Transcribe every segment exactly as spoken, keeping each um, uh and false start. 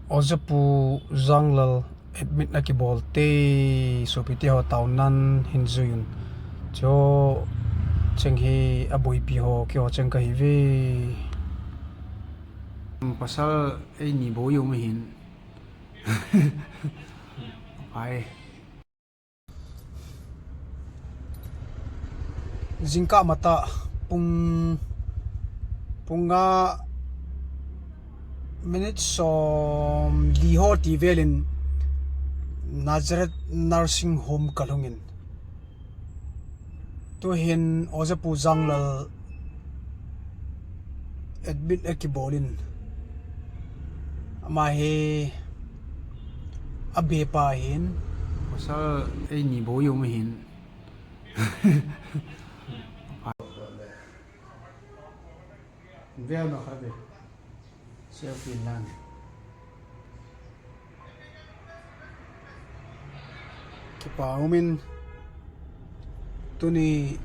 Ojapu Janglal admit akibol te, sopite ho taonan hin jui un. Chu cheng hi aboipi ho keiho cheng kahi ve. Pasal eini bou jong ahin. Pai. Jingkah matah pung, pung nga minute somli ho ti velin Nazareth Nursing Home kalhungin. Tuhin Ojapu Janglal admit akibolin. Ama hi abepa ahin. Pasal eini bou jong ahin. Veo no kha ve. Selfie lang. Kipa umin tuni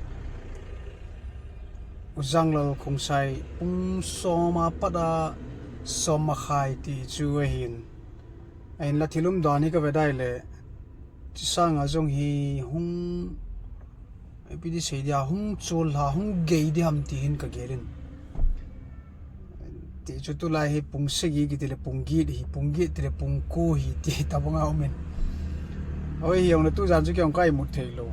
U Janglal Khongsai pung som apat a som makhai ti chu ahin. Ahinla thil umdan hi kave dai le, chusanga jong hi hung, ipi ti sei dia, hung chol lha, hung gei di ham ti hin kagelin. Ti chu tulai hi pung sagi kiti le pung get hi, pung get ti le pung ko hi ti tabanga umin. Hoi hi jong le tujan chu kei jong ka imut thei lou.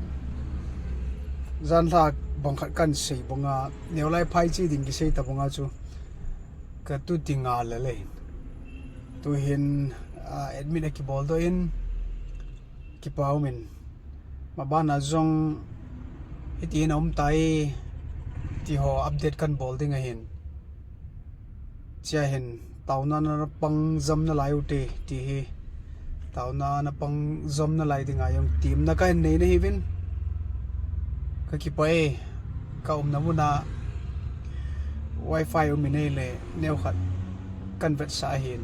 Jan lha bang khat kan sei banga, neo lai phai chi ding kisei tabanga chu. Ka tu ti nga le le. Tuhin, ah, admit akibol doh in. Kipa umin. Mabana jong hiti hin aum tai ti ho update kan bol ding ahin. Chia hin taona na pang jam nalai ute ti hi. Taona na pang jam nalai dinga jong temna kahin nei nahiuvin. Ka kipa e, ka umna muna wifi um in ahile neo khat kan vetsah ahin.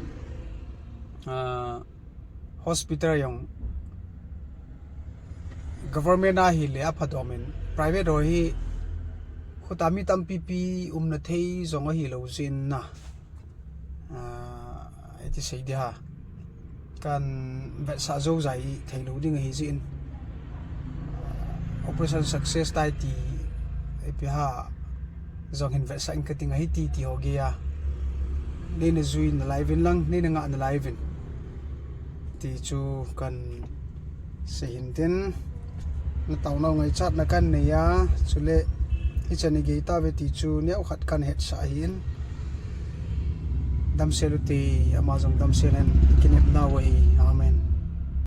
Ah, hospital jong government a hile apha domin, private ho hi khuta mi tampi pi umna thei jong ahilou jeh in na. Ah, iti sei di ham. Kan vetsah jou jai theilou ding ahi jeh in. Operation success tai ti ipi ham jong hin vetsah in kati ngai ti, ti ho geiya. Neina jui nalai uvin lang, neina ngah nalai uvin. Ti chu kan sei hin tin. Na taona ngaichatna kan neiya, chule hichan hi gei tauve ti chu neo khat kan hetsah ahin. Damsel ute, ama jong damsel hen, kinepna u ahi.